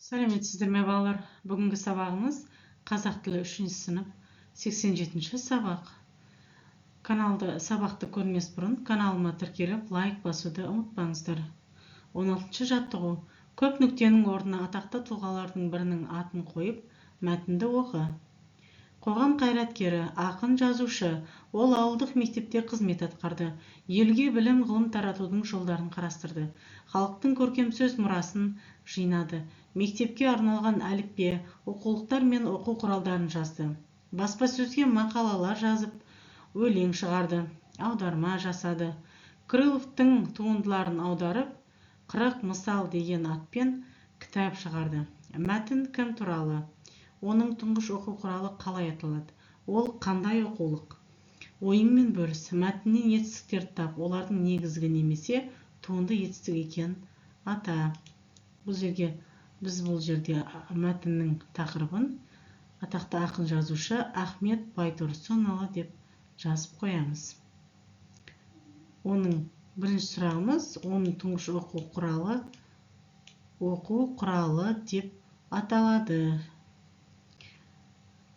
Сәлеметсіздер ме, балалар! Бүгінгі сабағымыз қазақ тілі, 3 сынып, 87 сабақ. Каналды, сабақты көрмес бұрын каналыма тіркеліп, лайк басуды ұмытпаңыздар. 16 жаттығу. Көп нүктенің орнына атақты тұлғалардың бірінің атын қойып, мәтінді оқы. Қоғам қайраткері, ақын, жазушы. Ол ауылдық мектепте қызмет атқарды, елге білім, ғылым таратудың жолдарын қарастырды, халықтың көркем сөз мұрасын жинады, мектепке арналған әліппе, оқулықтар мен оқу құралдарын жазды, баспасөзге мақалалар жазып, өлең шығарды, аударма жасады. Крыловтың туындыларын аударып, «40 мысал» деген атпен кітап шығарды. Мәтін кім туралы? Оның тұңғыш оқу құралы қалай аталады? Ол қандай оқулық? Ойыңмен бөліс. Мәтіннен етістіктерді тап, олардың негізгі немесе туынды етістік екенін ата. Бұл жерге біз, бұл жерде мәтіннің тақырыбын «Атақты ақын, жазушы Ахмет Байтұрсынұлы» деп жазып қоямыз. Оның бірінші сұрағымыз: оның тұңғыш оқу құралы деп аталады.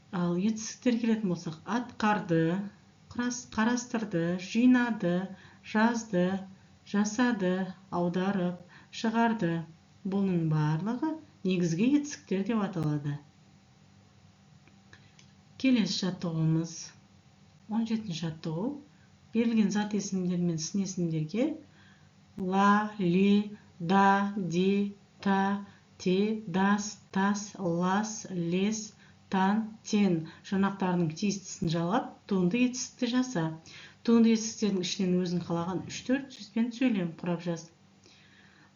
Ал етістіктерге келетін болсақ: атқарды, қарастырды, жинады, жазды, жасады, аударып, шығарды. Бұның барлығы негізгі етістіктер деп аталады. Келесі жаттығуымыз 17 жаттығу. Берілген зат есімдер мен сын есімдерге ла, ле, да, де, та, те, дас, тас, лас, лес, тан, тен жұрнақтарының тиістісін жалғап, туынды етістікті жаса. Туынды етістіктердің ішінен өзің қалаған үш төрт сөзбен сөйлем құрап жаз.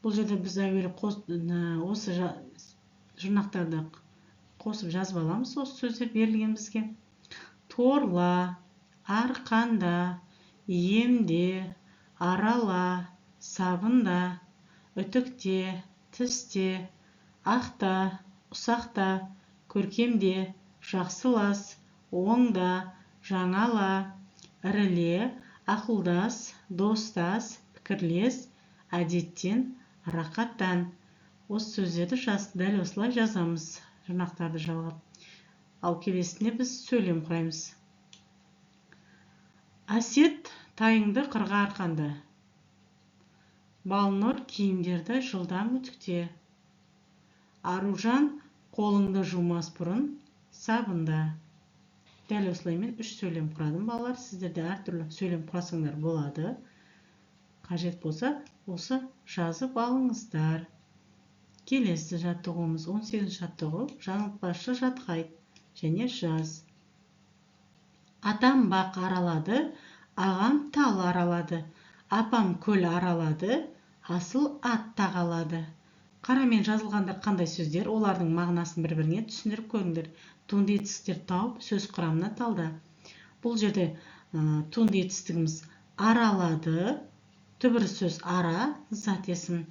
Бұл жерде біз әуелі осы жұрнақтарды қосып жазып аламыз. Осы сөздер берілген бізге: торла, арқанда, емде, арала, сабында, үтікте, тісте, ақта, ұсақта, көркемде, жақсылас, оңда, жаңала, іріле, ақылдас, достас, пікірлес, әдеттен, рақаттан. Осы сөздерді дәл осылай жазамыз, жұрнақтарды жалғап. Ал келесінде біз сөйлем құраймыз. Әсет тайыңды қырға арқанда. Балнұр, киімдерді жылдам үтікте. Аружан, қолыңды жумас бұрын сабында. Дәл осылай мен үш сөйлем құрадым, балалар. Сіздер де әртүрлі сөйлем құрасаңдар болады. Қажет болса, осы жазып алыңыздар. Келесі жаттығуымыз 18 жаттығу. Жаңылтпашты жатқа айт және жаз. Атам бақ аралады, ағам тал аралады, апам көл аралады, асыл ат тағалады. Қарамен жазылғандар қандай сөздер? Олардың мағынасын бір біріңе түсіндіріп көріңдер. Туынды етістіктерді тауып, сөз құрамына талда. Бұл жерде туынды етістігіміз аралады, түбір сөз ара, зат есім.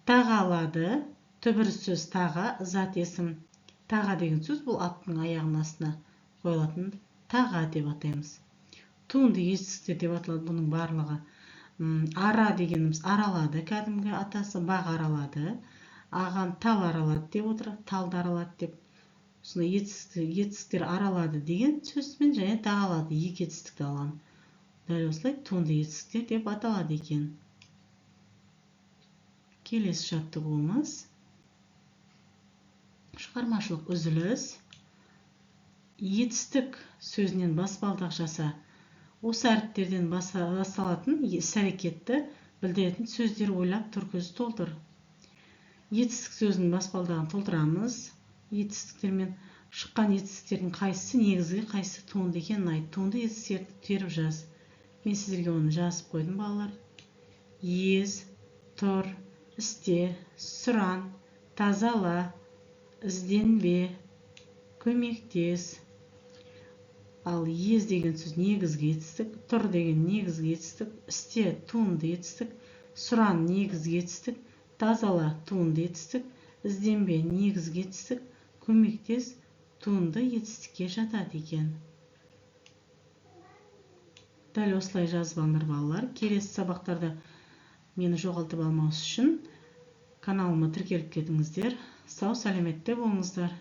Тағалады, түбір сөз таға, зат есім. Таға деген сөз бұл аттың аяғының астына қойылатын таға деп атаймыз. Туынды етістіктер деп аталады бұның барлығы. Ара дегеніміз аралады, кәдімгі атасы бақ аралады, ағам тал аралады деп отыр, талды аралады деп. Сонда етістіктер аралады деген сөзбен және тағалады, екі етістікті алған. Дәл осылай туынды етістіктер деп аталады екен. Келесі жаттығуымыз шығармашылық үзіліс. Етістік сөзінен баспалдақ жаса. Осы әріптерден басталатын іс әрекетті білдіретін сөздер ойлап, тұргіз, толтыр. Етістік сөзінің баспалдағын толтырамыз етістіктермен. Шыққан етістіктердің қайсысы негізгі, қайсысы туынды екенін айт. Туынды етістіктерді теріп жаз. Мен сіздерге оны жазып қойдым, балалар. Ез, тұр, істе, сұран, тазала, ізденбе, көмектес. Ал ез деген сөз негізгі етістік, тұр деген негізгі етістік, істе туынды етістік, сұран негізгі етістік, тазала туынды етістік, ізденбе негізгі етістік, көмектес туынды етістікке жатады екен. Дәл осылай жазып алыңдар, балалар. Келесі сабақтарда мені жоғалтып алмас үшін. Каналыма тіркеліп кетіңіздер. Сау сәлеметте болыңыздар.